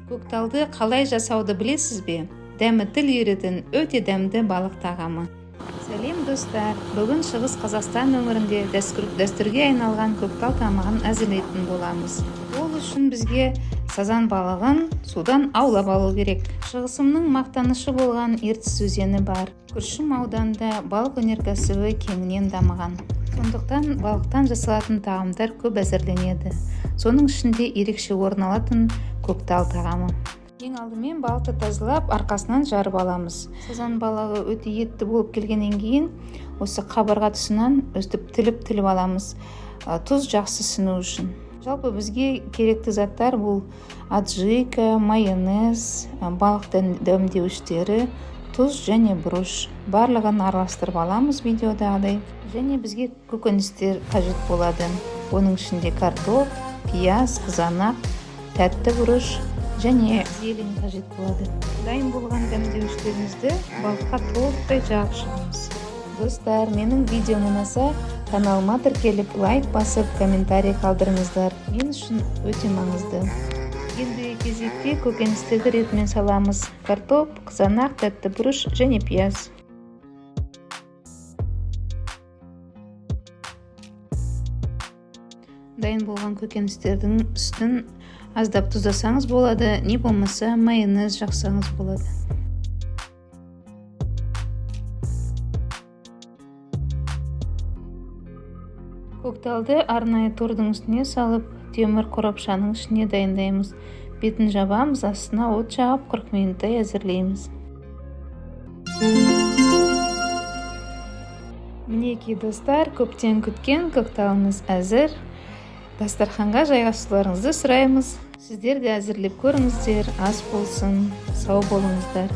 Көкталды қалай жасауды білесіз бе? Дәмі тіл үйіретін өте дәмді балық тағамы. Сәлем, достар! Бүгін Шығыс Қазақстан өңірінде дәстүрге айналған көктал тамағын әзірлейтін боламыз. Ол үшін бізге сазан балығын судан аулап алу керек. Шығысымның мақтанышы болған Ертіс өзені бар. Күршім ауданында балық өнеркәсібі кеңінен дамыған. Сондықтан балықтан жасалатын тағамдар көп әзірленеді. Соның ішінде ерекше орын алатын көктал тағамы. Ең алдымен балықты тазалап, арқасынан жарып аламыз. Сазан балығы өте етті болып келгеннен кейін осы қабырға тұсынан өстіп тіліп-тіліп аламыз. Тұз жақсы сіну үшін. Жалпы бізге керекті заттар бұл аджика, майонез, балық дәмдеуіштері, тұз және бұрыш. Барлығын араластырып аламыз видеодағыдай. Және бізге көкөністер қажет болады. Оның ішінде картоп, пияз, қызанақ, тәтті бұрыш және зелень қажет болады. Дайын болған дәмдеуіштерімізді балыққа толықтай жағып шығамыз. Достар, менің видеом ұнаса, каналыма тіркеліп, лайк басып, комментарий қалдырыңыздар. Мен үшін өте маңызды. Ендігі кезекте көкөністерді ретімен саламыз. Картоп, қызанақ, тәтті бұрыш және пияз. Дайын болған көкөністердің үстін аздап тұздасаңыз болады, не болмаса майонез жақсаңыз болады. Көкталды арнайы тордың үстіне салып, темір қорапшаның ішіне дайындаймыз. Бетін жабамыз, астына от жағып 40 минуттай әзірлейміз. Мінекей, достар, көптен күткен көкталымыз әзір. Дастарханға жайғасуларыңызды сұраймыз. Сіздер де әзірлеп көріңіздер, ас болсын, сау болыңыздар.